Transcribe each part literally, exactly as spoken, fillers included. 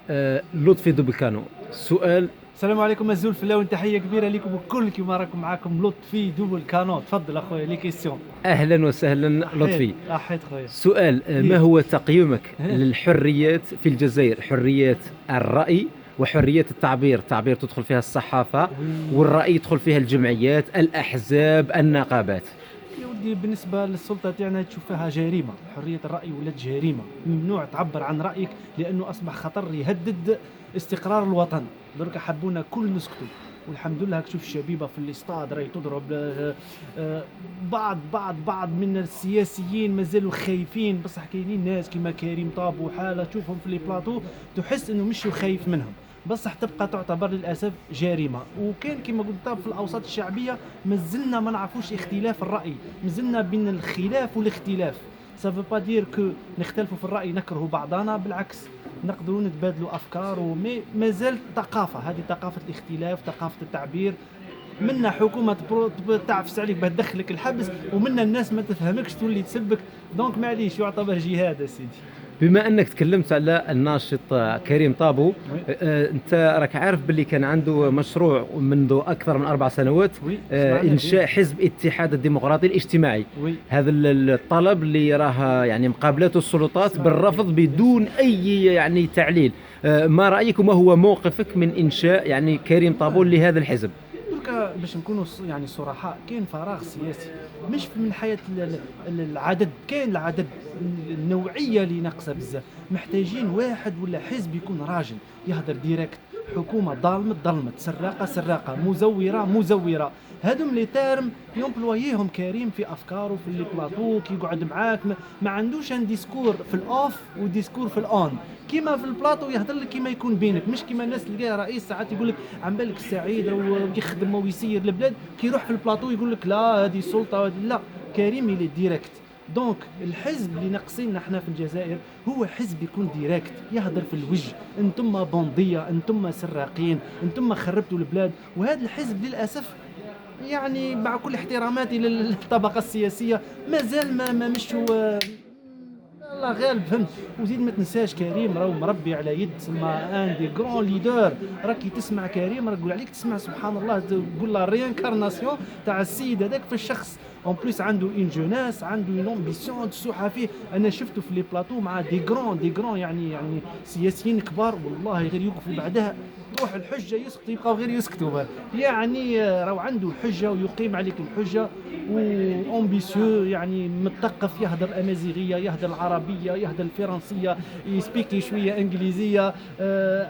آه، لطفي دوبل كانو. سؤال. السلام عليكم أزول فلاون، تحية كبيرة لكم الكل. كيما راكم معاكم لطفي دوبل كانو، تفضل أخويا les questions. اهلا وسهلا لطفي. أحيت خويا. سؤال، آه، ما إيه. هو تقييمك للحريات في الجزائر؟ حريات الرأي وحرية التعبير، التعبير تدخل فيها الصحافة، والرأي يدخل فيها الجمعيات، الأحزاب، النقابات. يا ودي، بالنسبة للسلطة تاعنا تشوف فيها جريمة، حرية الرأي ولات جريمة، ممنوع تعبر عن رأيك لأنه أصبح خطر يهدد استقرار الوطن. درك حبونا كل نسكتوا، والحمد لله تشوف الشبيبة في الاستاد راهي تضرب، آه، آه، بعض بعض بعض من السياسيين مازالوا خايفين، بصح كاينين ناس كيما كريم طابو وحالة تشوفهم في les plateaux تحس إنه مش خايف منهم، بصح تبقى تعتبر للأسف جريمة. وكان كيما قلت في الأوساط الشعبية مازلنا ما نعرفوش اختلاف الرأي، مازلنا بين الخلاف والاختلاف. Ça veut pas dire que نختلفوا في الرأي نكرهوا بعضنا، بالعكس، نقدروا نتبادلوا أفكار، ومي مازال ثقافة، هذه ثقافة الاختلاف، ثقافة التعبير. منا حكومة تبرو- تب- تعفس عليك باه تدخلك الحبس، ومنا الناس ما تفهمكش تولي تسبك. Donc معليش، يعتبر جهاد يا سيدي. بما أنك تكلمت على الناشط، آه، كريم طابو، آه، أنت راك عارف باللي كان عنده مشروع منذ أكثر من أربع سنوات، Oui، آه، سمعنا إنشاء حزب اتحاد الديمقراطي الاجتماعي. Oui. هذا ال- الطلب اللي راه يعني مقابلته السلطات بالرفض بدون أي يعني تعليل. آه، ما رأيك وما هو موقفك من إنشاء يعني كريم طابو لهذا الحزب؟ دركا باش نكونوا ص- يعني صراحة، كاين فراغ سياسي، مش من حيث ال- ال- ال- العدد، كاين العدد، النوعية اللي ناقصة بزاف. محتاجين واحد ولا حزب يكون راجل يهدر direct. حكومة ظالمة ظلمت، سراقة سراقة، مزورة مزورة. هذوم les termes يومبلوييهم كريم في افكاره في les plateaux كي يقعد معاك، ما, ما عندوش un discours في ال off و discours في ال on. كيما في ال plateau يهضر لك كيما يكون بينك، مش كيما الناس تلقاه رئيس ساعات يقول لك عن بالك السعيد ويخدم ويسير البلاد، كي يروح في ال plateau يقول لك لا هذه سلطة وهذه، لا. كريم il est direct. Donc الحزب اللي ناقصين احنا في الجزائر هو حزب يكون direct، يهضر في الوجه: انتم بوندية، انتم سراقين، انتم خربتوا البلاد. وهذا الحزب للاسف، يعني مع كل احتراماتي لل- للطبقة السياسية، مازال ما ما مشوا، آه، الله غالب، فهمت. وزيد ما تنساش كريم راهو مربي على يد، تسمى un des grands leaders. راكي تسمع كريم، راك تقول عليك تسمع سبحان الله، تقول la réincarnation تاع السيد هذاك في الشخص. En plus عنده une jeunesse، عنده une ambition تسوحها فيه. انا شفته في les plateaux مع des grands، des grands يعني يعني سياسيين كبار، والله غير يوقفوا بعدها تروح الحجه يسكتوا، يبقاو غير يسكتوا. يعني آه، راهو عنده حجه ويقيم عليك الحجه، و ambitieux، يعني مثقف، يهدر امازيغيه، يهدر العربيه، يهدر الفرنسيه، يسبيكي شويه انجليزيه. آه،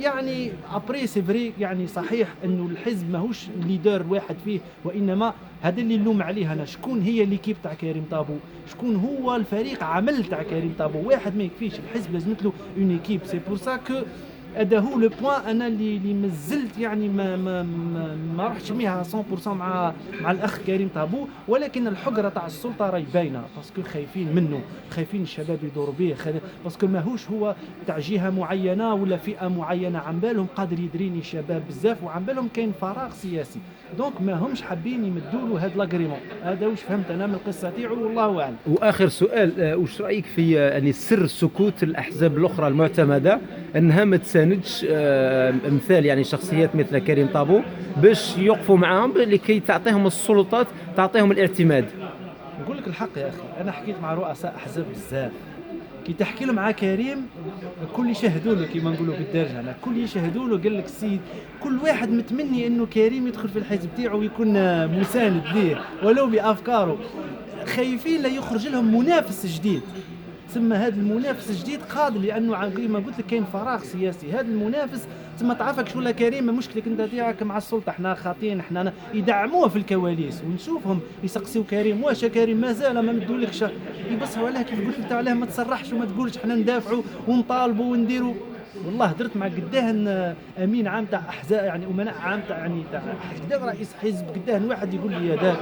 يعني après c'est vrai، يعني صحيح انه الحزب ماهوش leader واحد فيه، وانما هذا اللي نلوم عليه انا. شكون هي l'équipe تاع كريم طابو؟ شكون هو الفريق عمل تاع كريم طابو؟ واحد ما يكفيش، الحزب لازمت له une équipe. C'est pour ça que هذا هو le point انا اللي اللي مازلت يعني ما ما ما, ما رحتش ميها cent pour cent مع مع الاخ كريم طابو. ولكن الحقره تاع السلطه راهي باينه، parce que خايفين منه، خايفين الشباب يدوروا به، خايفين parce que ماهوش هو تاع جهه معينه ولا فئه معينه، عن بالهم قادر يدريني شباب بزاف، وعن بالهم كاين فراغ سياسي. Donc ما همش حابين يمدوا له هذا l'agrément. هذا واش فهمت انا من القصه تاعو، والله اعلم. واخر سؤال، آه، واش رايك في، آه، يعني سر سكوت الاحزاب الاخرى المعتمده انها ما تساندش، آه، امثال يعني شخصيات مثل كريم طابو باش يوقفوا معاهم لكي تعطيهم السلطات، تعطيهم الاعتماد؟ نقول لك الحق يا اخي، انا حكيت مع رؤساء احزاب بزاف، كي تحكي له مع كريم الكل يشهدوا له كيما نقولوا بالدارجه، انا الكل يشهدوا له. قال لك السيد كل واحد متمني انه كريم يدخل في الحزب تاعو ويكون مساند ليه ولو بافكاره، خايفين لا يخرج لهم منافس جديد. ثم هذا المنافس الجديد قادر، لانه ع- كيما قلت لك كاين فراغ سياسي. هذا المنافس ثم تعرفك شو ولا كريم، مشكلك انت تاعك مع السلطه، احنا خاطين، احنا ن- يدعموه في الكواليس، ونشوفهم يسقسيو كريم: واش يا كريم مازال ما مدولكش؟ يبصحوا عليه كيف قلت انت، علاه ما تصرحش وما تقولش احنا ندافعوا ونطالبوا ونديروا؟ والله درت مع قداه امين عام تاع احزاب، يعني امناء عام تاع، يعني تاع حزب، قداه رئيس حزب، قداه واحد يقول لي: هذاك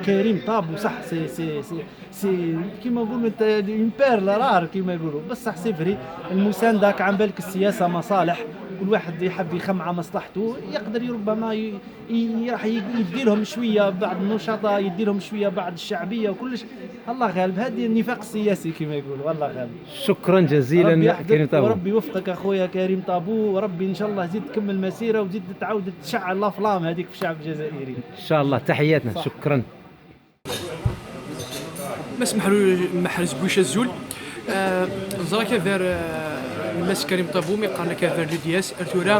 كريم طابو صح، c'est c'est c'est c'est كيما نقولوا انت une perle rare كيما يقولوا. بصح c'est vrai، المساندة كان عن بالك السياسة مصالح، كل واحد يحب يخمع مصلحته، يقدر ربما ي- ي- راح ي- يدي لهم شويه بعض النشطاء، يدي لهم شويه بعض الشعبيه وكلش. الله غالب، هذه النفاق السياسي كما يقولوا. الله غالب. شكرا جزيلا كريم طابو. وربي يوفقك اخويا. خويا كريم طابو، وربي ان شاء الله زيد تكمل مسيره وزيد تعاود تشعل لافلام هذيك في الشعب الجزائري. ان شاء الله. تحياتنا. شكرا. Mass Mahrez Bouicha Zoul. Neẓra kafar Mass Karim Tabou mi qqaren kafar l'U D S ar tura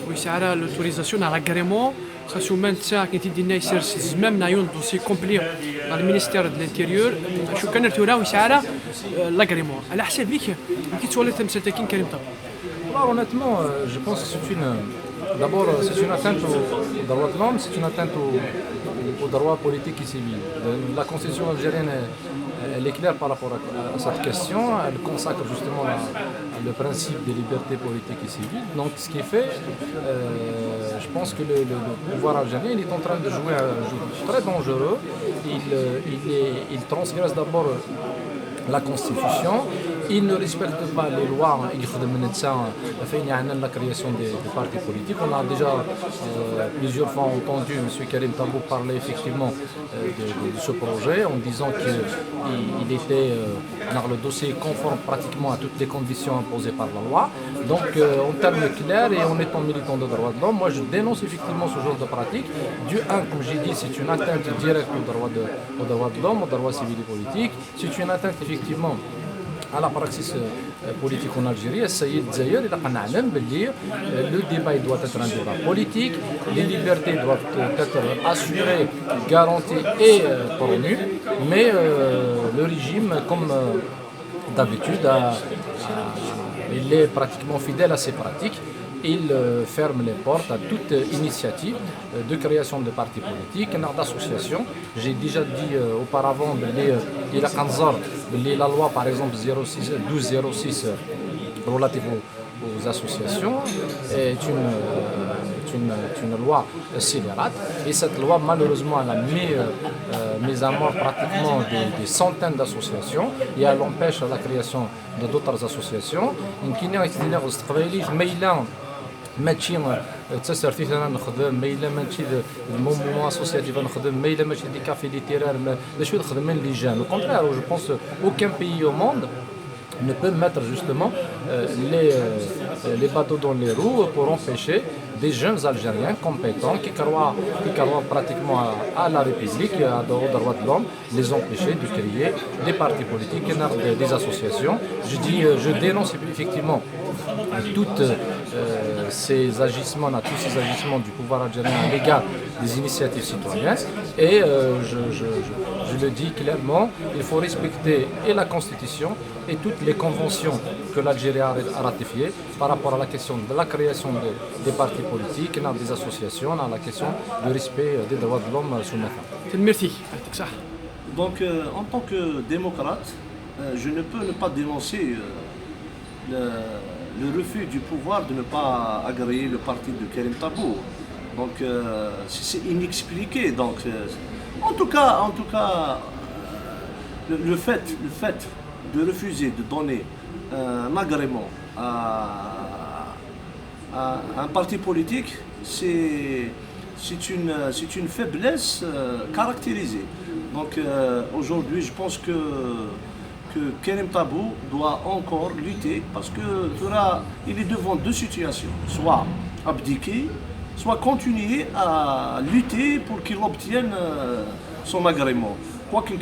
ur yesɛi ara l'autorisation neɣ l'agrément. Xas uma netta akken i t-id-yenna yessers zzmam neɣ yiwen n dossier complet ɣer le ministère de l'Intérieur. Acu kan ar tura ur yesɛi ara l'agrément. Ɛla ḥsab-ik, amek i tettwaliḍ tamsalt-agi n Karim Tabou? Alors honnêtement, euh, je pense que c'est une, d'abord, euh, c'est une atteinte aux, aux droits de l'homme, c'est une atteinte aux, aux droits politiques et civils. De- la constitution algérienne, elle, elle est claire par rapport à, à cette question. Elle consacre justement la- le principe des libertés politiques et civiles. Donc, ce qui fait, euh, je pense que le, le- le pouvoir algérien, il est en train de jouer un jeu très dangereux. Il, euh, il, est- il transgresse d'abord la constitution, il ne respecte pas les lois. Il faut demander ça, enfin, il y a la création des, des partis politiques. On a déjà euh, plusieurs fois entendu M. Karim Tabou parler effectivement euh, de, de- de ce projet en disant qu'il il était euh, dans le dossier conforme pratiquement à toutes les conditions imposées par la loi. Donc, euh, en termes clairs et en étant militant de droits de l'homme, moi je dénonce effectivement ce genre de pratique. Du un, comme j'ai dit, c'est une atteinte directe aux droits de, aux droits de l'homme, aux droits civils et politiques. C'est une atteinte effectivement à la praxis euh, politique en Algérie. السيد زاير إلا قنعنا باللي euh, le débat il doit être un débat politique, les libertés doivent être assurées, garanties et euh, promues, mais euh, le régime, comme euh, d'habitude, a- a- il est pratiquement fidèle à ses pratiques. Il euh, ferme les portes à toute initiative euh, de création de partis politiques, d'associations. J'ai déjà dit euh, auparavant, باللي, euh, إلا كنزر باللي la loi, par exemple, zéro six, douze zéro six, euh, relative aux, aux associations est une, euh, est une, est une loi scélérate. Et cette loi, malheureusement, elle a mis, euh, euh, mis à mort pratiquement des, des centaines d'associations et elle empêche la création de d'autres associations. يمكن يتدينا غوز تقبايلي ما إلا ماشي تسرتي ثنا نخدم ما إلا ماشي المومون اسوسياتيف نخدم ما إلا ماشي des cafés littéraires. ما شو خدمين les jeunes. Au contraire, je pense aucun pays au monde ne peut mettre justement euh, les, euh, les bateaux dans les roues pour empêcher des jeunes Algériens compétents qui croient, qui croient pratiquement à, à la République, à, aux droits de l'homme, les empêcher de créer des partis politiques, des associations. Je dis, euh, je dénonce effectivement toutes euh, ces agissements, tous ces agissements du pouvoir algérien à l'égard des initiatives citoyennes. Et euh, je, je, je, le dis clairement, il faut respecter et la Constitution et toutes les conventions que l'Algérie a ratifiées par rapport à la question de la création de, des partis politiques, des associations, à la question du respect des droits de l'homme sous Merci. Donc, euh, en tant que démocrate, euh, je ne peux ne pas dénoncer euh, le, le, refus du pouvoir de ne pas agréer le parti de Karim Tabou. Donc, euh, c'est inexpliqué. Donc, en tout cas, en tout cas le, le, fait, le fait de refuser de donner un agrément à, à un parti politique, c'est c'est une, une faiblesse euh, caractérisée. Donc euh, aujourd'hui, je pense que, que Karim Tabou doit encore lutter parce que là, il est devant deux situations. Soit abdiquer, soit continuer à lutter pour qu'il obtienne euh, son agrément. Quoique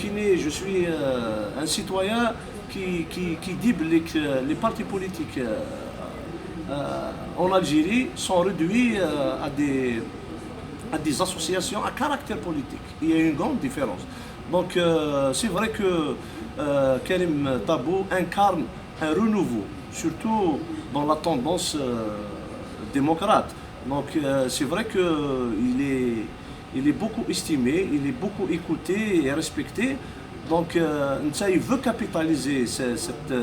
je suis euh, un citoyen qui, qui, qui dit que les partis politiques euh, en Algérie sont réduits euh, à des, à des associations à caractère politique. Il y a une grande différence. Donc euh, c'est vrai que euh, Karim Tabou incarne un renouveau, surtout dans la tendance euh, démocrate. Donc euh, c'est vrai qu'il est, il est beaucoup estimé, il est beaucoup écouté et respecté. Donc euh, il veut capitaliser cette,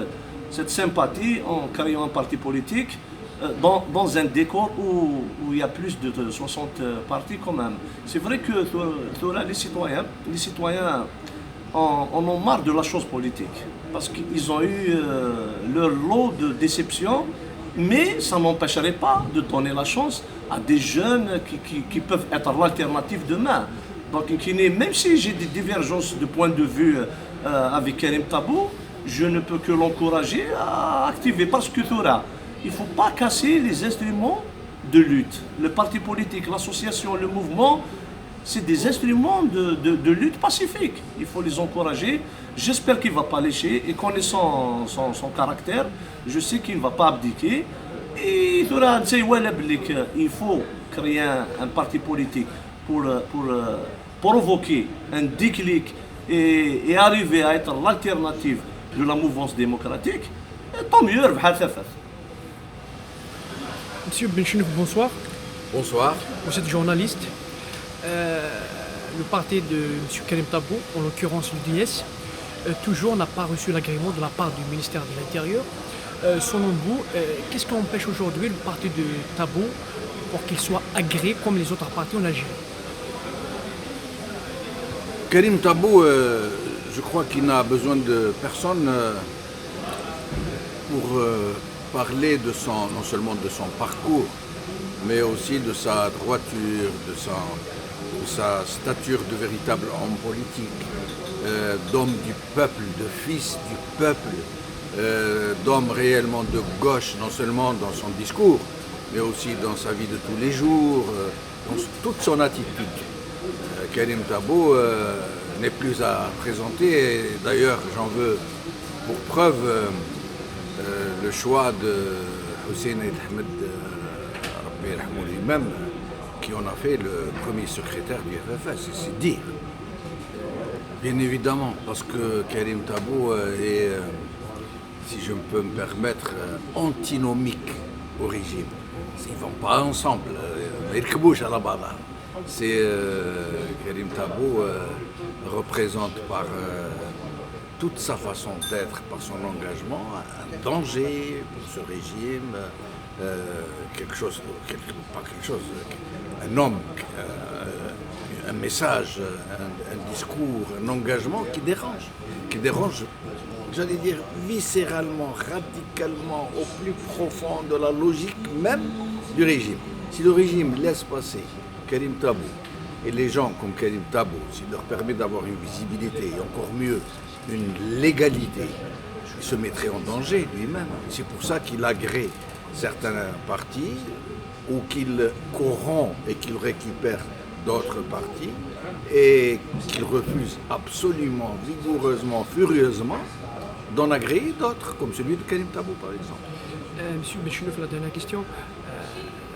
cette sympathie en créant un parti politique euh, dans, dans un décor où, où il y a plus de soixante partis quand même. C'est vrai que là, les citoyens, les citoyens en, en ont marre de la chose politique parce qu'ils ont eu euh, leur lot de déceptions, mais ça n'empêcherait pas de donner la chance à des jeunes qui, qui, qui peuvent être l'alternative demain. Donc, qui n'est- même si j'ai des divergences de point de vue euh, avec Karim Tabou, je ne peux que l'encourager à activer parce que là, Il ne faut pas casser les instruments de lutte. Le parti politique, l'association, le mouvement, c'est des instruments de, de- de lutte pacifique. Il faut les encourager. J'espère qu'il ne va pas lâcher. Et connaissant son, son caractère, je sais qu'il ne va pas abdiquer. Et tura, نتا يوالى بلي ك- il faut créer un, un parti politique pour, euh, pour euh, provoquer un déclic et, et arriver à être l'alternative de la mouvance démocratique. Et tant mieux, ربحت تفات. Monsieur Benchenouf, bonsoir. Bonsoir. Vous êtes journaliste. Euh, le parti de Monsieur Karim Tabou, en l'occurrence l'U D S, euh, toujours n'a pas reçu l'agrément de la part du ministère de l'Intérieur. Euh, selon vous, euh, qu'est-ce qui empêche aujourd'hui le parti de Tabou pour qu'il soit agréé comme les autres partis en Algérie? Karim Tabou, euh, je crois qu'il n'a besoin de personne euh, pour euh, parler de son, non seulement de son parcours, mais aussi de sa droiture, de sa, de sa stature de véritable homme politique, euh, d'homme du peuple, de fils du peuple, euh, d'homme réellement de gauche, non seulement dans son discours, mais aussi dans sa vie de tous les jours, euh, dans toute son attitude. Euh, Karim Tabou euh, n'est plus à présenter. Et d'ailleurs, j'en veux pour preuve euh, euh, le choix de Hussein Aït Ahmed, euh, Rabbi yarhamou lui-même, qui en a fait le premier secrétaire du F F S, c'est dire. Bien évidemment, parce que Karim Tabou euh, est, euh, si je peux me permettre, euh, antinomique au régime. Ils ne vont pas ensemble. Euh, ما يركبوش على بعضها. C'est euh, Karim Tabou euh, représente par euh, toute sa façon d'être, par son engagement, un danger pour ce régime, euh, quelque chose, quelque- pas quelque chose, un homme, euh, un message, un, un discours, un engagement qui dérange, qui dérange, j'allais dire, viscéralement, radicalement, au plus profond de la logique même du régime. Si le régime laisse passer Karim Tabou, et les gens comme Karim Tabou, s'il leur permet d'avoir une visibilité, et encore mieux, une légalité, il se mettrait en danger lui-même. C'est pour ça qu'il agrée certains partis ou qu'il corrompt et qu'il récupère d'autres partis et qu'il refuse absolument, vigoureusement, furieusement d'en agréer d'autres, comme celui de Karim Tabou par exemple. Euh, Monsieur Benchenouf, la dernière question. Euh,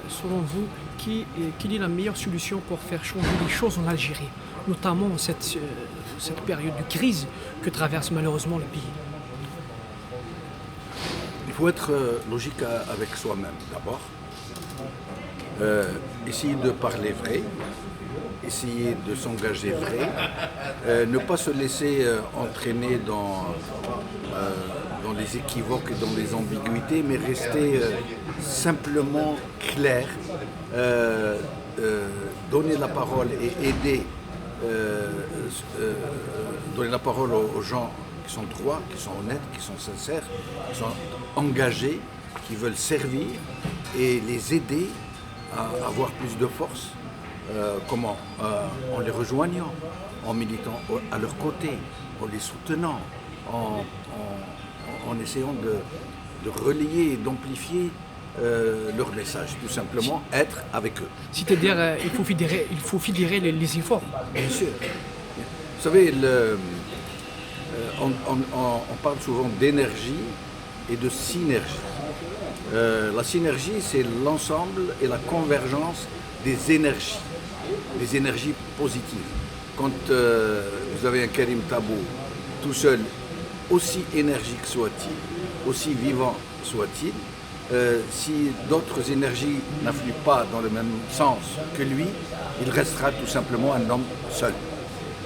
selon vous, qui, euh, quelle est la meilleure solution pour faire changer les choses en Algérie, notamment en cette, euh, cette période de crise que traverse malheureusement le pays? Il faut être euh, logique à- avec soi-même d'abord. Euh, essayer de parler vrai, essayer de s'engager vrai, euh, ne pas se laisser euh, entraîner dans, euh, dans les équivoques et dans les ambiguïtés, mais rester euh, simplement clair, euh, euh, donner la parole et aider, euh, euh, donner la parole aux, aux gens qui sont droits, qui sont honnêtes, qui sont sincères, qui sont engagés, qui veulent servir et les aider à avoir plus de force. Euh, comment? Euh, en les rejoignant, en militant au- à leur côté, en les soutenant, en, en- en essayant de, de relayer et d'amplifier euh, leur message, tout simplement être avec eux. C'est-à-dire, euh, il faut fédérer, il faut fédérer les, les efforts. Bien sûr. Vous savez, le- euh, on, on- on- on parle souvent d'énergie et de synergie. Euh, la synergie, c'est l'ensemble et la convergence des énergies, des énergies positives. Quand euh, vous avez un Karim Tabou tout seul, aussi énergique soit-il, aussi vivant soit-il, euh, si d'autres énergies n'affluent pas dans le même sens que lui, il restera tout simplement un homme seul.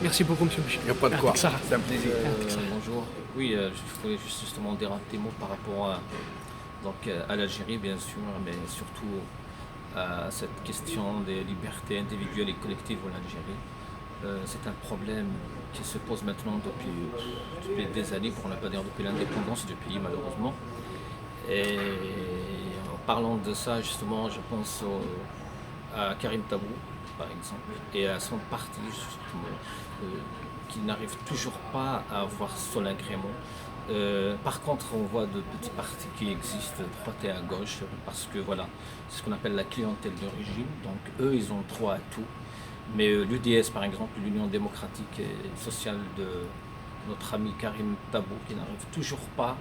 Merci beaucoup, Monsieur Michel. Il n'y a pas de quoi. يعطيك الصحة. C'est un plaisir. يعطيك الصحة. Bonjour. Oui, euh, je voulais juste justement dire un petit mot par rapport à, donc, euh, à l'Algérie, bien sûr, mais surtout à cette question des libertés individuelles et collectives en Algérie. Euh, c'est un problème qui se pose maintenant depuis, depuis des années, pour ne pas dire depuis l'indépendance du pays, malheureusement. Et en parlant de ça, justement, je pense au- à Karim Tabou, par exemple, et à son parti, justement, euh, qui n'arrive toujours pas à avoir son agrément. Euh, par contre, on voit de petits partis qui existent à droite et à gauche parce que voilà, c'est ce qu'on appelle la clientèle de régime. Donc eux, ils ont droit à tout. Mais euh, l'U D S, par exemple, l'Union démocratique et sociale de notre ami Karim Tabou, qui n'arrive toujours pas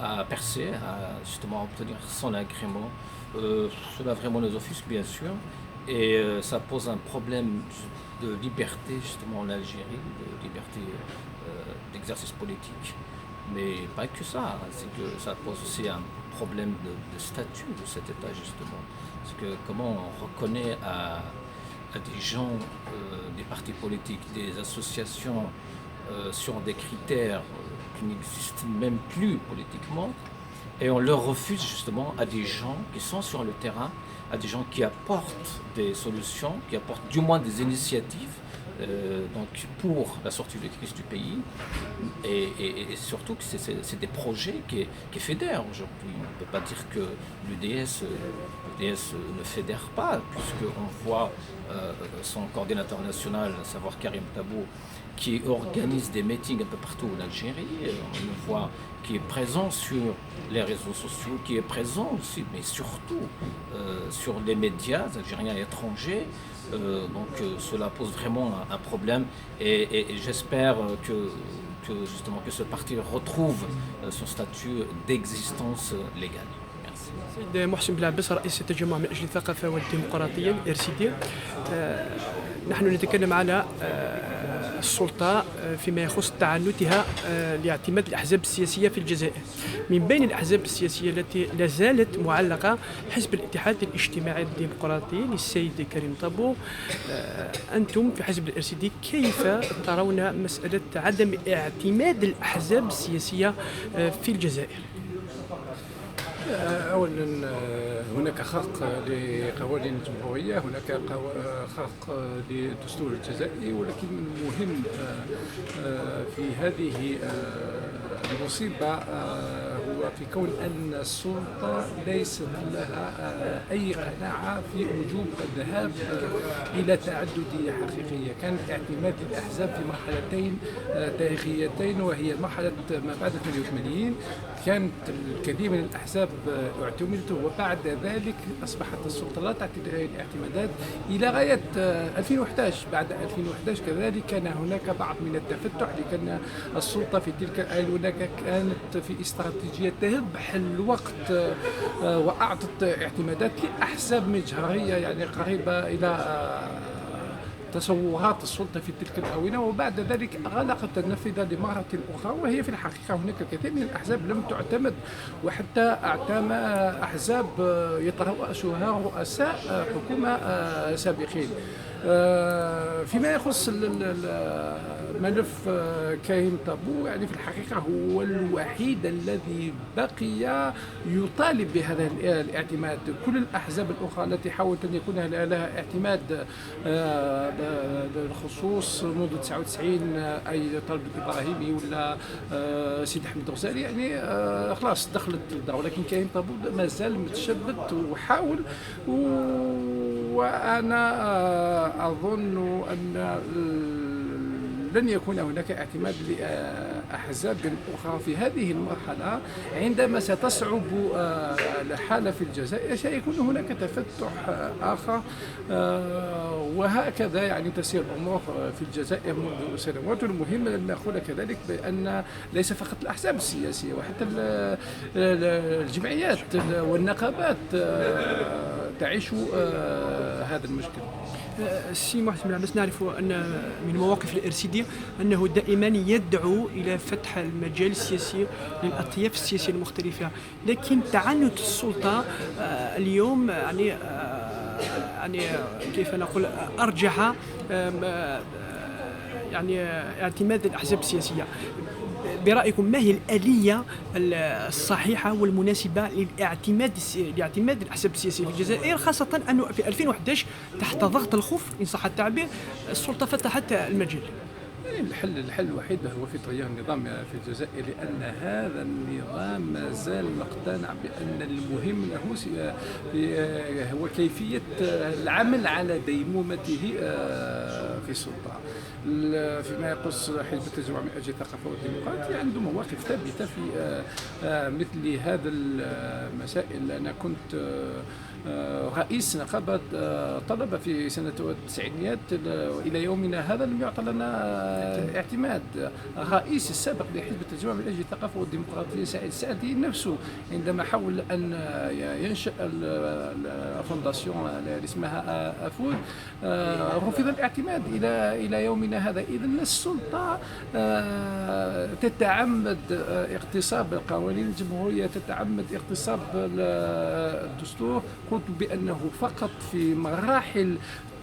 à percer, à justement obtenir son agrément. Euh, cela vraiment nos offices, bien sûr. Et euh, ça pose un problème de liberté, justement, en Algérie, de liberté euh, d'exercice politique. Mais pas que ça, c'est que ça pose aussi un problème de, de statut de cet État, justement. Parce que comment on reconnaît à, à des gens, euh, des partis politiques, des associations euh, sur des critères euh, qui n'existent même plus politiquement, et on leur refuse justement à des gens qui sont sur le terrain, à des gens qui apportent des solutions, qui apportent du moins des initiatives euh, donc pour la sortie de crise du pays, et, et- et surtout que c'est- c'est c'est des projets qui, qui fédèrent aujourd'hui. On ne peut pas dire que l'U D S, euh, l'U D S ne fédère pas, puisqu'on voit euh, son coordinateur national, à savoir Karim Tabou, qui organise des meetings un peu partout en Algérie. Euh, On le voit qui est présent sur les réseaux sociaux, qui est présent aussi, mais surtout euh, sur les médias algériens et étrangers. Euh, donc euh, cela pose vraiment un, un problème et, et- et j'espère euh, que, que justement que ce parti retrouve euh, son statut d'existence euh, légale. Merci. السيد محسن بلعباس، رئيس التجمع من اجل الثقافه والديمقراطيه، ال R C D. آه، نحن نتكلم على آه، السلطه آه، فيما يخص تعنتها آه، لاعتماد الاحزاب السياسيه في الجزائر. من بين الاحزاب السياسيه التي لا زالت معلقه حزب الاتحاد الاجتماعي الديمقراطي للسيد كريم طابو. آه، انتم في حزب ال R C D كيف ترون مساله عدم اعتماد الاحزاب السياسيه آه، في الجزائر؟ اولا، هناك خرق لقوانين الجمهوريه، هناك خرق للدستور الجزائري، ولكن المهم في هذه المصيبه هو في كون ان السلطه ليست لها اي قناعه في وجوب الذهاب الى تعدديه حقيقيه. كان اعتماد الاحزاب في مرحلتين تاريخيتين، وهي مرحله ما بعد ثمانية وثمانين، كانت الكثير من الاحزاب اعتمدت، وبعد ذلك اصبحت السلطه لا تعتمد هذه الاعتمادات الى غايه ألفين وحداش. بعد ألفين وحداش كذلك كان هناك بعض من التفتح، لكن السلطه في تلك الاونه كانت في استراتيجيه تهب حل الوقت واعطت اعتمادات لاحزاب مجهريه يعني قريبه الى تصورات السلطه في تلك الاونه، وبعد ذلك غلقت النافذه لمره اخرى. وهي في الحقيقه هناك الكثير من الاحزاب لم تعتمد، وحتى اعتمى احزاب يتراسها رؤساء حكومه سابقين. فيما يخص ملف كريم طابو، يعني في الحقيقه هو الوحيد الذي بقي يطالب بهذا الاعتماد. كل الاحزاب الاخرى التي حاولت ان يكون لها اعتماد بالخصوص منذ تسعة وتسعين، اي طالب الابراهيمي ولا سيد احمد الغزالي، يعني خلاص دخلت الدار، ولكن كريم طابو ما زال متشبت وحاول. وانا اظن ان لن يكون هناك اعتماد لاحزاب اخرى في هذه المرحله. عندما ستصعب الحاله في الجزائر سيكون هناك تفتح اخر. وهكذا يعني تسير الامور في الجزائر منذ سنوات. المهم ان نقول كذلك بان ليس فقط الاحزاب السياسيه، وحتى الجمعيات والنقابات تعيش هذا المشكل. سي محسن بلعباس، نعرف ان من مواقف ال R C D انه دائما يدعو الى فتح المجال السياسي للاطياف السياسيه المختلفه، لكن تعنت السلطه اليوم يعني يعني كيف نقول ارجح يعني اعتماد الاحزاب السياسيه. برايكم ما هي الاليه الصحيحه والمناسبه للاعتماد لاعتماد الاحزاب السياسيه في الجزائر، خاصه انه في ألفين وحداش تحت ضغط الخوف ان صح التعبير السلطه فتحت المجال؟ الحل، الحل الوحيد هو في تغيير النظام في الجزائر، لأن هذا النظام ما زال مقتنع بأن المهم له سي-، في، هو كيفية العمل على ديمومته، آه، في السلطة. ال-، فيما يخص حزب التجمع من أجل الثقافة والديمقراطية، عنده مواقف ثابتة في، آه، آه، مثل هذا المسائل. أنا كنت، آه، آه، رئيس نقابة، آه، طلبة في سنة التسعينيات، ل-، إلى يومنا هذا لم يعطى لنا، آه، اعتماد. الرئيس السابق لحزب التجمع من أجل الثقافة والديمقراطية سعيد السعدي نفسه عندما حاول أن، آه، ينشأ ال-، ال-، la fondation اللي اسمها، آه، أفود، آه، رفض الاعتماد إلى، إلى يومنا هذا. إذن السلطة، آه، تتعمد، آه، اغتصاب القوانين الجمهورية، تتعمد اغتصاب ال-، الدستور. قلت بأنه فقط في مراحل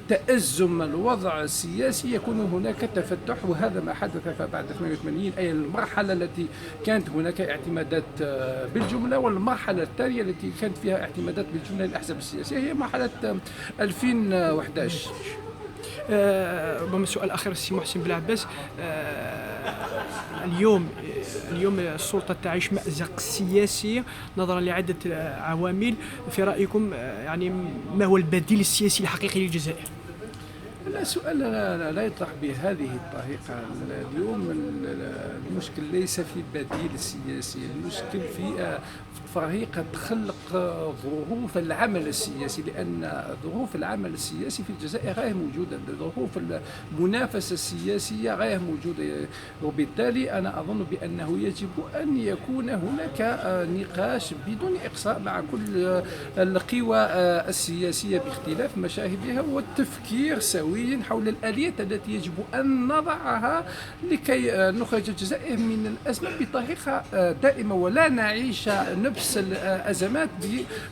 تأزم الوضع السياسي يكون هناك تفتح، وهذا ما حدث بعد ثمانية وثمانين، أي المرحلة التي كانت هناك اعتمادات، آه، بالجملة، والمرحلة الثانية التي كانت فيها اعتمادات بالجملة للأحزاب السياسية هي مرحلة، آه، ألفين وحداش. آه، ربما السؤال الأخير السي محسن بلعباس. آه، اليوم، اليوم السلطة تعيش مأزق سياسي نظرا لعدة، آه، عوامل. في رأيكم، آه، يعني، ما هو البديل السياسي الحقيقي للجزائر؟ لا، سؤال لا، لا، لا يطرح بهذه الطريقة. اليوم ال-، ال-، المشكل ليس في بديل سياسي، المشكل في، آه، في طريقة خلق، آه، ظروف العمل السياسي، لأن ظروف العمل السياسي في الجزائر غير موجودة، ظروف المنافسة السياسية غير موجودة. وبالتالي أنا أظن بأنه يجب أن يكون هناك، آه، نقاش بدون إقصاء مع كل، آه، القوى، آه، السياسية باختلاف مشاهدها، والتفكير سويا حول الآليات التي يجب أن نضعها لكي، آه، نخرج الجزائر من الأزمة بطريقة، آه، دائمة، ولا نعيش نفس الأزمات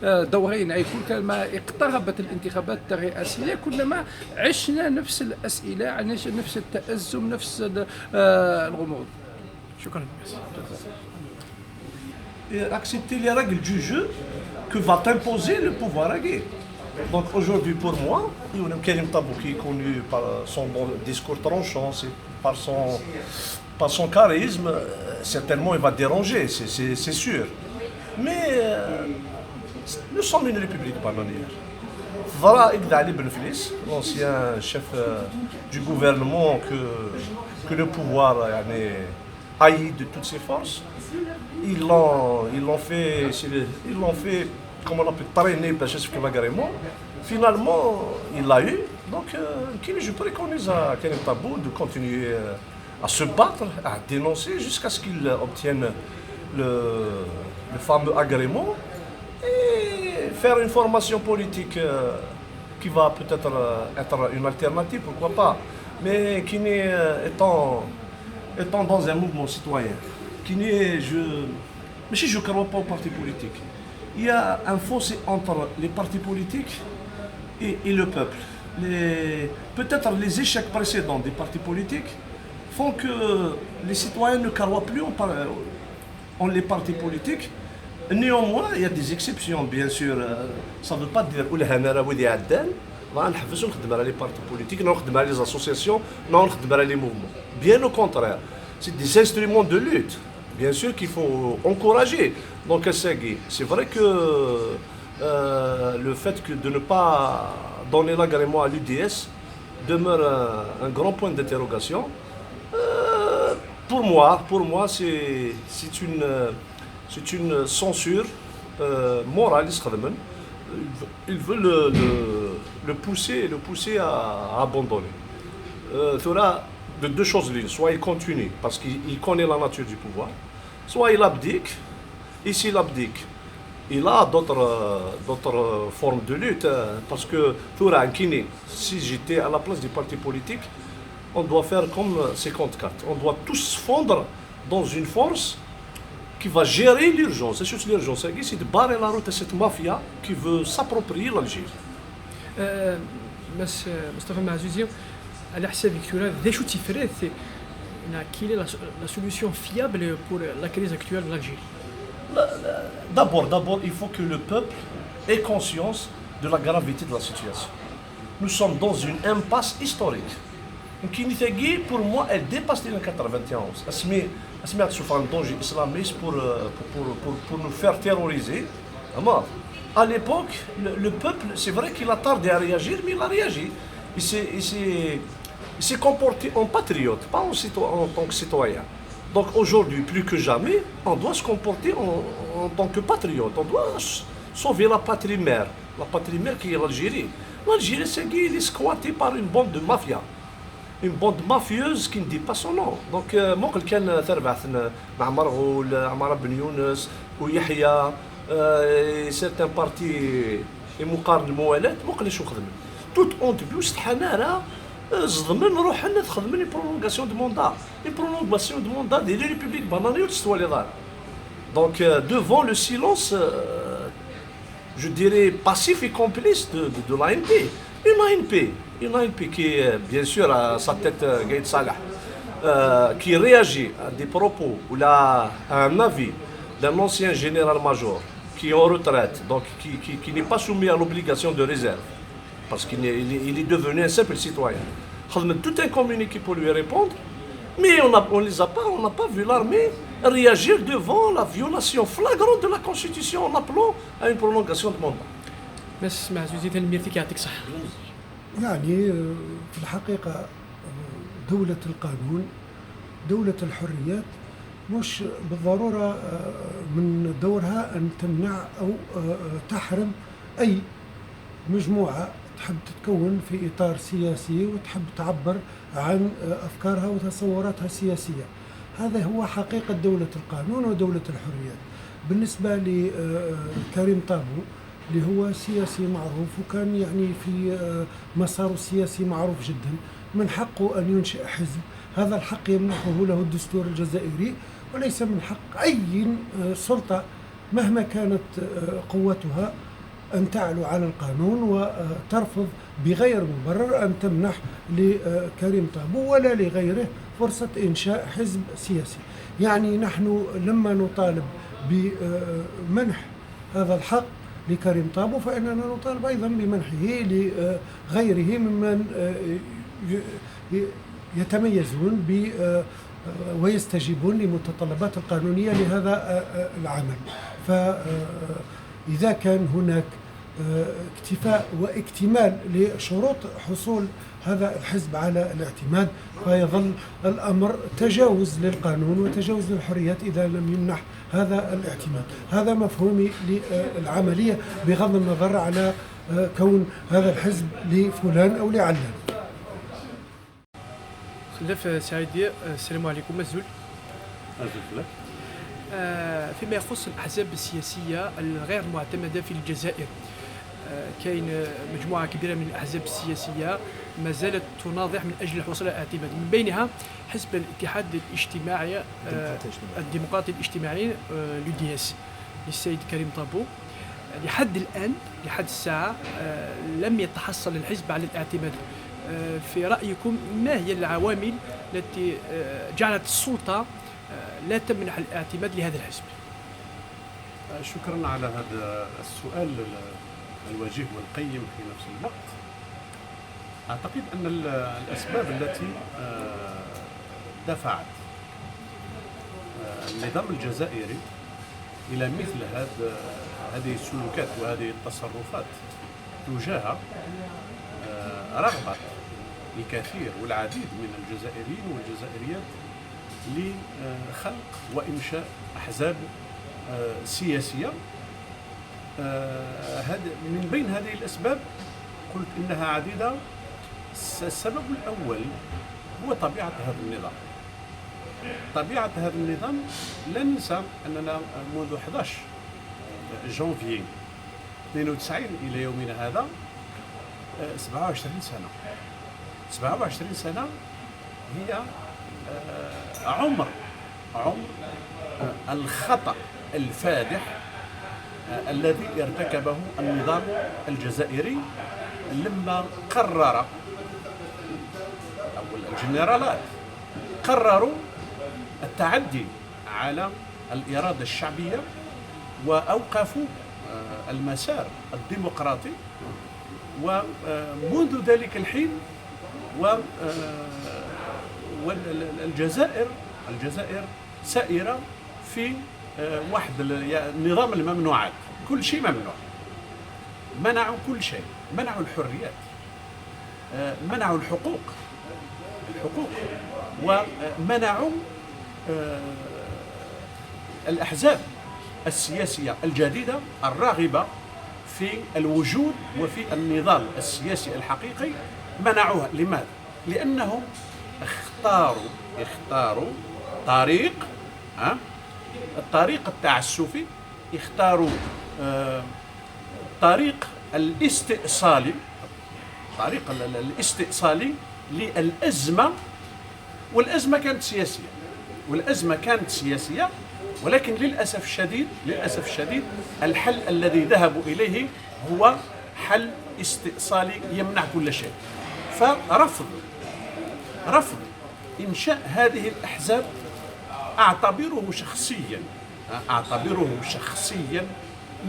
بدورين، أي كل ما اقتربت الانتخابات الرئاسية كلما عشنا نفس الأسئلة، عشنا نفس التأزم، نفس ال-، آه، الغموض. شكرا. Et accepter les règles du jeu que va t'imposer le pouvoir aguerri. Donc aujourd'hui, pour moi, il y a Karim Tabou qui est connu par son bon discours tranchant, c'est par son, par son charisme, euh, certainement il va déranger, c'est- c'est c'est sûr. Mais euh, nous sommes une république bananière. Voilà Agdali Benflis, l'ancien chef euh, du gouvernement que, que le pouvoir euh, يعني, haï de toutes ses forces. Ils l'ont ils l'ont fait, c'est le- ils l'ont fait, comment on appelle, traîner باش يسفك l'agrément. Finalement, il l'a eu. Donc, euh, كاين- je préconise à Karim Tabou de continuer euh, à se battre, à dénoncer jusqu'à ce qu'il obtienne le, le fameux agrément et faire une formation politique euh, qui va peut-être euh, être une alternative, pourquoi pas. Mais qui n'est, euh, étant, étant dans un mouvement citoyen, qui n'est, je, mais si je ne crois pas aux partis politiques, il y a un fossé entre les partis politiques et, et le peuple. Les- Peut-être les échecs précédents des partis politiques font que les citoyens ne croient plus en, par- en les partis politiques. Néanmoins, il y a des exceptions, bien sûr. Euh, Ça ne veut pas dire ur lhan ara wid iɛeddan, dɣa ad neḥbes ur nxeddem ara les partis politiques, neɣ ur nxeddem ara les associations, neɣ ur nxeddem ara les mouvements. Bien au contraire, c'est des instruments de lutte, bien sûr, qu'il faut encourager. Donc, ass-agi, c'est vrai que euh, le fait que de ne pas donner l'agrément à l'U D S demeure un, un grand point d'interrogation. Euh, pour moi, pour moi, c'est c'est une, euh, c'est une censure euh, morale, ils veulent, ils veulent le, le- le pousser, le pousser à, à abandonner. Euh, tura, de deux choses l'une, soit il continue parce qu'il il connaît la nature du pouvoir, soit il abdique. Et s'il abdique, il a d'autres euh, d'autres formes de lutte, euh, parce que tura, كيني, si j'étais à la place du parti politique, on doit faire comme cinquante-quatre. On doit tous se fondre dans une force qui va gérer l'urgence. Et c'est l'urgence, c'est de barrer la route à cette mafia qui veut s'approprier l'Algérie. آه، Mass Moustapha Mazzouzi, على حسابك tura, d acu tifrat, quelle est la, la solution fiable pour la crise actuelle de l'Algérie? D'abord, d'abord, il faut que le peuple ait conscience de la gravité de la situation. Nous sommes dans une impasse historique. Nekkini tagi, pour moi, elle dépasse les quatre-vingt-onze. Asmi, asmi ad tessufɣen danger islamiste pour, euh, pour, pour, pour, pour nous faire terroriser. Vraiment. À l'époque, le, le peuple, c'est vrai qu'il a tardé à réagir, mais il a réagi. Il s'est, il s'est, il s'est comporté en patriote, pas en, cito- en tant que citoyen. Donc aujourd'hui, plus que jamais, on doit se comporter en, en tant que patriote. On doit s- sauver la patrie mère. La patrie mère qui est l'Algérie. L'Algérie, c'est qu'il est squatté par une bande de mafias. Une bande mafieuse qui ne dit pas son nom. Donc, euh, muqel kan tarbaɛt n Ɛmar Ɣul, Ɛmar Ben Younes, u Yeḥya, euh, et certains partis imuqaren n Muwalat, muqel acu xedmen. Tout en début, ur setḥan ara, euh, ẓedmen, ruḥen ad xedmen une prolongation de mandat. Une prolongation de mandat di la République bananiya ur tt-tettwaliḍ ara. Donc, euh, devant le silence, euh, je dirais, passif et complice de, de, de l'A N P. Une A N P, une A N P qui est, euh, bien sûr, à sa tête, euh, Gaïd Salah, euh, qui réagit à des propos ou là, à un avis d'un ancien général-major qui est en retraite, donc qui, qui, qui n'est pas soumis à l'obligation de réserve, parce qu'il est, il est- il est devenu un simple citoyen. خدمت tout un communiqué pour lui répondre, mais on a, on les a pas, on n'a pas vu l'armée réagir devant la violation flagrante de la Constitution en appelant à une prolongation de mandat. Mass Maɛzuzi, tanemmirt-ik, يعطيك الصحة. يعني آه، في الحقيقة آه، دولة القانون، دولة الحريات، مش بالضرورة آه، من دورها أن تمنع أو آه، تحرم أي مجموعة تحب تتكون في إطار سياسي وتحب تعبر عن آه، أفكارها وتصوراتها السياسية. هذا هو حقيقة دولة القانون ودولة الحريات. بالنسبة لكريم طابو، اللي هو سياسي معروف وكان يعني في آه، مساره السياسي معروف جدا، من حقه أن ينشئ حزب. هذا الحق يمنحه له الدستور الجزائري، وليس من حق أي آه، سلطة مهما كانت آه، قوتها أن تعلو على القانون وترفض بغير مبرر أن تمنح لكريم طابو ولا لغيره فرصة إنشاء حزب سياسي. يعني نحن لما نطالب بمنح هذا الحق لكريم طابو، فإننا نطالب أيضا بمنحه لغيره ممن يتميزون ب ويستجيبون لمتطلبات القانونية لهذا العمل. فإذا كان هناك اكتفاء واكتمال لشروط حصول هذا الحزب على الاعتماد، فيظل الأمر تجاوز للقانون وتجاوز للحريات إذا لم يمنح هذا الاعتماد. هذا مفهومي للعملية بغض النظر على كون هذا الحزب لفلان أو لعلان. خلف سعيدي، السلام عليكم. أزول. أزول فلاك. آه، فيما يخص الأحزاب السياسية الغير معتمدة في الجزائر، آه، كاين مجموعة كبيرة من الأحزاب السياسية ما زالت تناضح من أجل الحصول على الاعتماد، من بينها حزب الاتحاد الاجتماعي، آه، الديمقراطي الاجتماعي، آه، l'U D S، للسيد كريم طابو. لحد الآن، لحد الساعة، آه، لم يتحصل الحزب على الاعتماد. آه، في رأيكم، ما هي العوامل التي، آه، جعلت السلطة، آه، لا تمنح الاعتماد لهذا الحزب؟ شكرا على هذا السؤال ال-، الوجيه والقيم في نفس الوقت. أعتقد أن ال-، الأسباب التي، آه، دفعت، آه، النظام الجزائري إلى مثل هذا، هذه السلوكات وهذه التصرفات تجاه، آه، رغبة الكثير والعديد من الجزائريين والجزائريات لخلق وإنشاء أحزاب، آه، سياسية. آه، هذا، من بين هذه الأسباب قلت إنها عديدة. الس-، السبب الأول هو طبيعة هذا النظام. طبيعة هذا النظام، لا ننسى أننا منذ حداش جانفي اثنين وتسعين إلى يومنا هذا، آه، سبعة وعشرين سنة. سبعة وعشرين سنة هي، آه، عمر، عمر، آه، الخطأ الفادح، آه، الذي ارتكبه النظام الجزائري لما قرر، أو الجنرالات قرروا التعدي على الإرادة الشعبية وأوقفوا، آه، المسار الديمقراطي. ومنذ ذلك الحين و آه، وال- ال- ال- الجزائر الجزائر سائرة في آه، واحد ال- يعني نظام الممنوعات. كل شيء ممنوع، منعوا كل شيء، منعوا الحريات، آه، منعوا الحقوق الحقوق ومنعوا آه، الأحزاب السياسية الجديدة الراغبة في الوجود وفي النضال السياسي الحقيقي. منعوها. لماذا؟ لأنهم اختاروا اختاروا طريق، ها؟ الطريق التعسفي، اختاروا آه، طريق الاستئصالي، طريق ال- ال- الاستئصالي للأزمة. والأزمة كانت سياسية، والأزمة كانت سياسية، ولكن للأسف الشديد، للأسف الشديد، الحل الذي ذهبوا إليه هو حل استئصالي يمنع كل شيء. فرفض، رفض إنشاء هذه الأحزاب أعتبره شخصيا، أعتبره شخصيا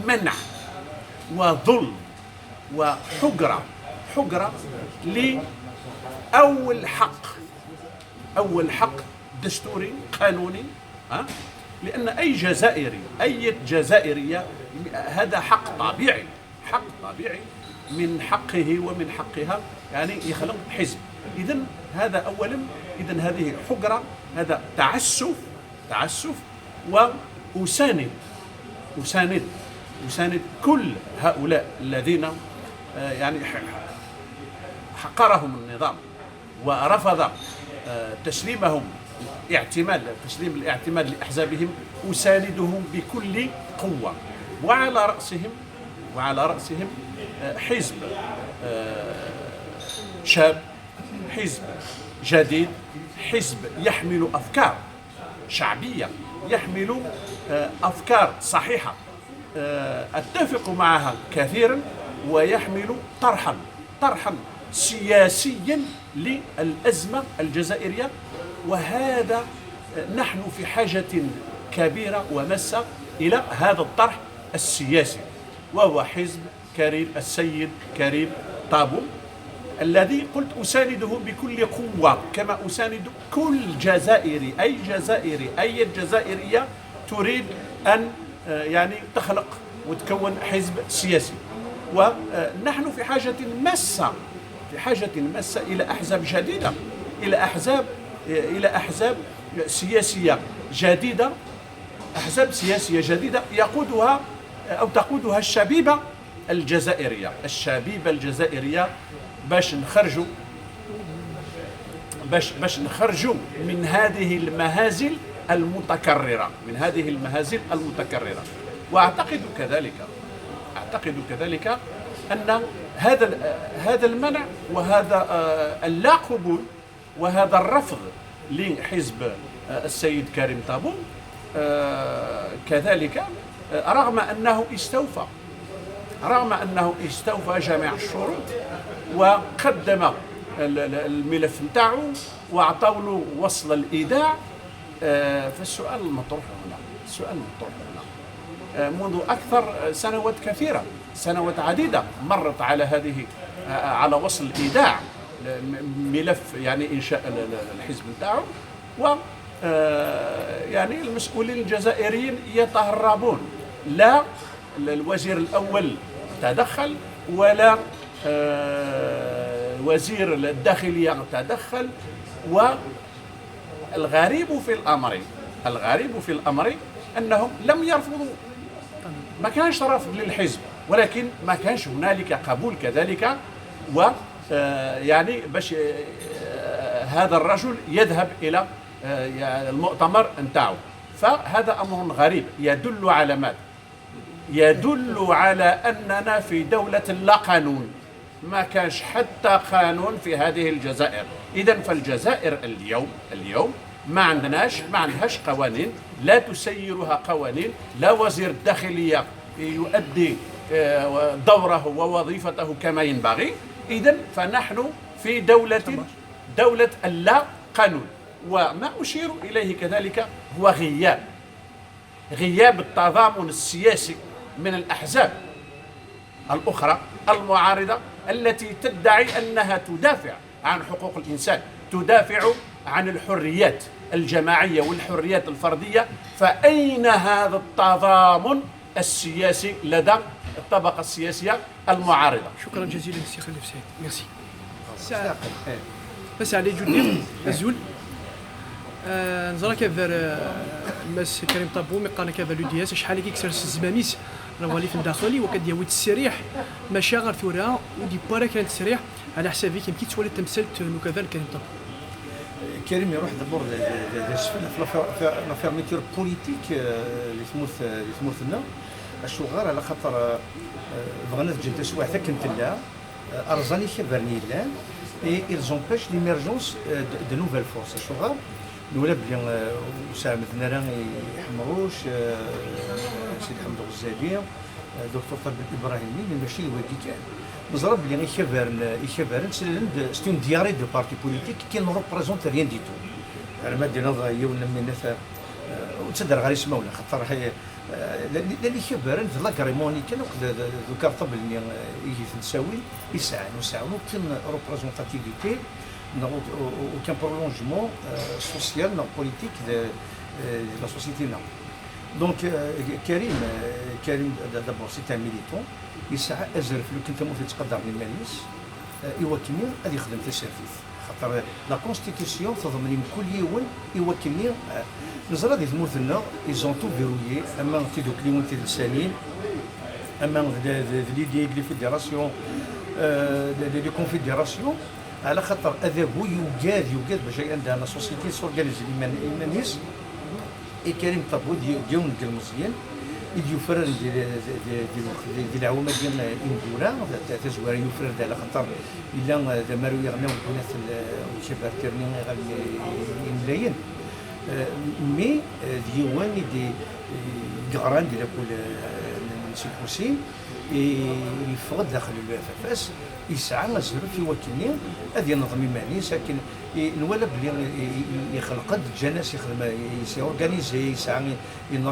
منع وظلم وحقرة، حقرة لأول حق، أول حق دستوري قانوني، ها؟ لأن أي جزائري، أي جزائرية، هذا حق طبيعي، حق طبيعي من حقه ومن حقها، يعني، يخلق حزب. إذن هذا أولا، إذن هذه حقرة، هذا تعسف، تعسف. وأساند، أساند، أساند كل هؤلاء الذين، آه، يعني، ح- حقرهم النظام ورفض آه، تسليمهم اعتماد، تسليم الاعتماد لأحزابهم. أساندهم بكل قوة، وعلى رأسهم، وعلى رأسهم آه، حزب آه، شاب، حزب جديد، حزب يحمل أفكار شعبية، يحمل آه، أفكار صحيحة، آه، أتفق معها كثيرا، ويحمل طرحا، طرحا سياسيا للأزمة الجزائرية. وهذا، آه، نحن في حاجة كبيرة وماسة إلى هذا الطرح السياسي، وهو حزب كريم، السيد كريم طابو، الذي قلت أسانده بكل قوة، كما أساند كل جزائري، أي جزائري، أي جزائرية تريد أن، آه، يعني، تخلق وتكون حزب سياسي. ونحن في حاجة ماسة، في حاجة ماسة إلى أحزاب جديدة، إلى أحزاب، إلى أحزاب سياسية جديدة، أحزاب سياسية جديدة يقودها أو تقودها الشبيبة الجزائرية، الشبيبة الجزائرية، باش نخرجوا، باش باش نخرجوا من هذه المهازل المتكررة، من هذه المهازل المتكررة. وأعتقد كذلك، أعتقد كذلك أن هذا ال- هذا المنع وهذا، آه، اللا قبول وهذا الرفض لحزب، آه، السيد كريم طابو، آه، كذلك، آه، رغم أنه استوفى، رغم أنه استوفى جميع الشروط وقدم ال- ال- الملف نتاعو وعطاو له وصل الإيداع. آه، فالسؤال المطروح هنا، السؤال المطروح هنا، آه، منذ أكثر سنوات كثيرة، سنوات عديدة مرت على هذه، آه، على وصل الإيداع، م- ملف، يعني، إنشاء ال- ال- الحزب نتاعو. و، آه، يعني، المسؤولين الجزائريين يتهربون، لا ال- الوزير الأول تدخل، ولا، آه، وزير الداخلية تدخل. والغريب في الأمر، الغريب في الأمر أنهم لم يرفضوا، ما كانش رفض للحزب، ولكن ما كانش هنالك قبول كذلك. و، آه، يعني، باش، آه، هذا الرجل يذهب إلى، آه، المؤتمر نتاعو. فهذا أمر غريب، يدل على ماذا؟ يدل على أننا في دولة لا قانون. ما كانش حتى قانون في هذه الجزائر. إذن فالجزائر اليوم، اليوم ما عندناش، ما عندهاش قوانين، لا تسيرها قوانين، لا وزير الداخلية يؤدي، آه، دوره ووظيفته كما ينبغي. إذن فنحن في دولة، دولة اللا قانون. وما أشير إليه كذلك هو غياب، غياب التضامن السياسي من الأحزاب الأخرى المعارضة التي تدعي أنها تدافع عن حقوق الإنسان، تدافع عن الحريات الجماعية والحريات الفردية، فأين هذا التضامن السياسي لدى الطبقة السياسية المعارضة؟ شكرا جزيلا السي خليل سعيد. Merci. Salut Judith, azul. Neẓra kaber Mass Karim Tabou mi qqaren kaber l'U D S, acḥal i yekkes s zzmam-is, rawali n daxel i wakka d-yawi ttesriḥ, maca ɣer tura ur d-yewwi ara kra n ttesriḥ. Ɛla ḥsab-ik, amek i tettwaliḍ tamsalt n ukabal Karim Tabou? Karim iruḥ d'abord d asfel ɣef la fermeture politique di tmurt-nneɣ. Acuɣer? Ɛla xaṭer bɣan ad ǧǧen taswiɛt akken tella, rẓan ikabaren yellan, et ils empêchent l'émergence de nouvelles forces. Acuɣer? Nwala belli ur sɛemmden ara i Ḥemruc, Sidi Ḥmed Ɣezali, Docteur Tabib Ibrahimi, mais mačči d wagi kan. Neẓra belli ikabaren, ikabaren ttlalen-d, c'est une diarrhée de partis politiques qui ne représentent rien du tout. Ar ma d-tiniḍ yiwen n minnet, ur ttadreɣ ɣer ismawen, axaṭer llan ikabaren d l'agrément kan akk d ukarṭabel-nni i ten-ttawin, i sɛan, ur sɛan aucune représentativité neɣ aucun prolongement social neɣ politique de la société-nneɣ. Donc Karim, Karim d'abord c'est un militant, yesɛa azref lukan tamurt yettqadaren iman-is i wakken ad yexdem tasertit. Xaṭer la constitution teḍmen i mkul yiwen i wakken neẓra di tmurt-nneɣ, ils ont tout verrouillé, ama d tidukliwin tidelsanin, ama d l'idée de fédération, de confédération, ɛla xaṭer adabu yugad, yugad bac anda la société s'organise iman-is. I Karim Tabou d yiwen deg yilmeẓyen i d-yufraren di leɛwam-agi ineggura, tazwara yufrar-d ɛla xaṭer yella d amaru yeɣnan deg unat n ukabar tirni iɣallen imlayen, mais d yiwen i d-yeɣran di lakul n Si Lḥusin, yeffeɣ-d daxel n l'U F F S, yesɛa azref i wakken ad yenḍem iman-is akken nwala belli ixleq-d, ǧǧan-as yexdem, yesɛa organisé, yesɛa une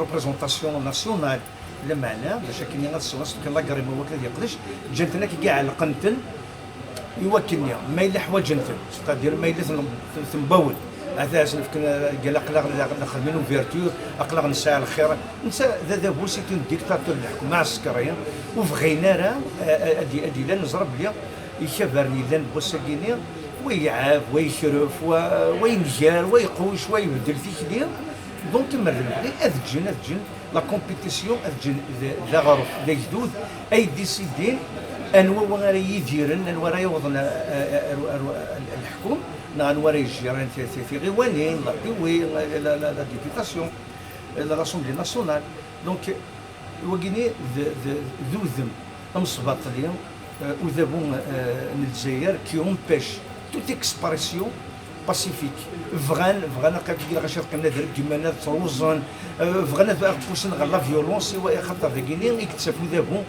représentation nationale, lameɛna bac akken ad swen aṣefkan lagrimu wakken ad yeqdec, ǧǧan-ten akka, ɛelqen-ten i wakken ma yella ḥwaǧen-ten, c'est-à-dire ma yella tembawel, ad as-nefken gal aql-aɣ nexdem une ouverture, aql-aɣ nesɛa lxir. Netta d adabu, c'est un dictateur, d aḥkem aɛsekri, ur bɣin ara ad d-ilal. Neẓra belli ikabaren yellan n wass-agi-nni, wa iɛab, wa yekref, wa yenger, wa iquc, wa ibeddel tikli. Donc imer d lebɣi ad ǧǧen, ad ǧǧen la compétition, ad ǧǧen d aɣref, d agdud ay d-isidin anwa ara yidiren, anwa ara yawḍen leḥkum, neɣ anwa ara yejjiren tiɣiwanin, la P W, la députation, l'Assemblée nationale. Donc wagini d udem amesbaṭli, udabu n Lezzayer qui empêche toute expression pacifique. Bɣan, bɣan akka, lɣaci ad qqimen ad reggmen, ad ttruẓen, bɣan ad pusen ɣer la violence, axaṭer dagini i yettaf udabu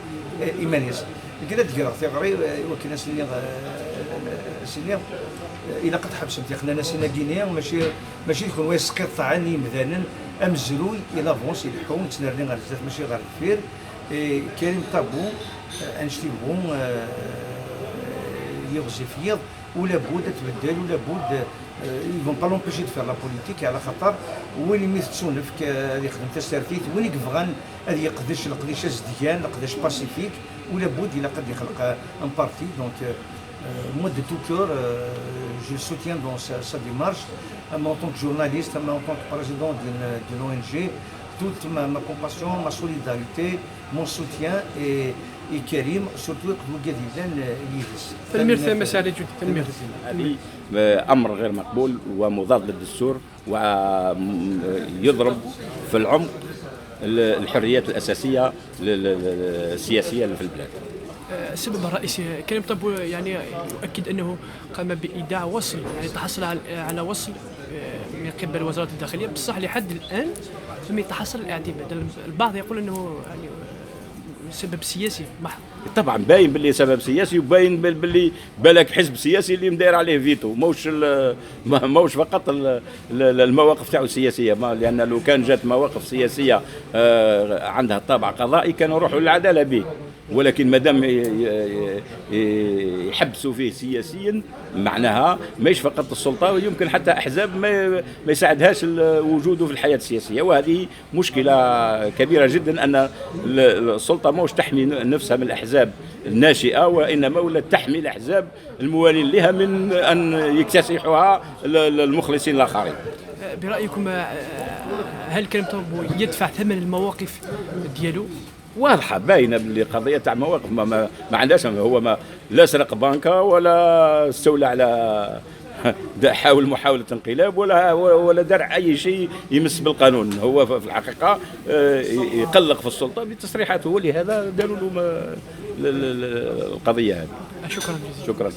iman-is. Nekk ad d-greɣ tiɣri i wakken ad s-iniɣ, s-iniɣ ilaq ad tḥebsem tiqnanasin-agi-ni, mačči, mačči d kunwi yesqiṭṭɛen i yimdanen. Amezruy il avance, ileḥḥu, nettnerni ɣer zdat mačči ɣer deffir. Karim Tabou, annect-iw yiɣzif yiḍ, ula bud ad tbeddel, ula bud ils vont pas l'empêcher de faire la politique, ɛla xaṭer win imi tettunefk ad yexdem tasertit, win i yebɣan ad yeqdec leqdic azedgan, leqdic pacifique, ula bud ilaq ad yexleq un parti. Donc moi de tout cœur je le soutiens dans sa démarche, même en tant que journaliste, même en tant que président d'une O N G. Toute ma compassion, ma solidarité, mon soutien et Karim, surtout akked wigad yellan yid-s. Tanemmirt a Mass Ɛli Ǧud, tanemmirt. هذه أمر غير مقبول ومضاد للدستور ويضرب في العمق الحريات الأساسية السياسية اللي في البلاد. السبب الرئيسي كريم طابو يعني يؤكد أنه قام بإيداع وصل، يعني تحصل على وصل من قبل وزارة الداخلية، بصح لحد الآن لم يتحصل الاعتماد. البعض يقول أنه يعني سبب سياسي محض. طبعا باين باللي سبب سياسي، وباين باللي بالك حزب سياسي اللي مداير عليه فيتو، موش موش فقط المواقف تاعو السياسيه، لان لو كان جات مواقف سياسيه عندها طابع قضائي كانوا روحوا للعداله به. ولكن ما دام ي- ي- ي- يحبسوا فيه سياسيا، معناها ماهيش فقط السلطة، ويمكن حتى أحزاب ما ما يساعدهاش ال- وجوده في الحياة السياسية. وهذه مشكلة كبيرة جدا، أن ال- السلطة ماهوش تحمي نفسها من الأحزاب الناشئة، وإنما ولات تحمي الأحزاب الموالين لها من أن يكتسحوها ال- ال- المخلصين الآخرين. برأيكم، آه، هل كريم طلبو يدفع ثمن المواقف ديالو؟ واضحة باينة باللي قضية تاع مواقف، ما, ما, ما عندهاش، هو ما لا سرق بنكة ولا استولى على حاول محاولة انقلاب ولا ولا دار أي شيء يمس بالقانون. هو في الحقيقة آه، يقلق في السلطة بتصريحاته، ولهذا داروا له ما- ال- ال- ال- القضية هذه. شكرا جزيلا. شكرا.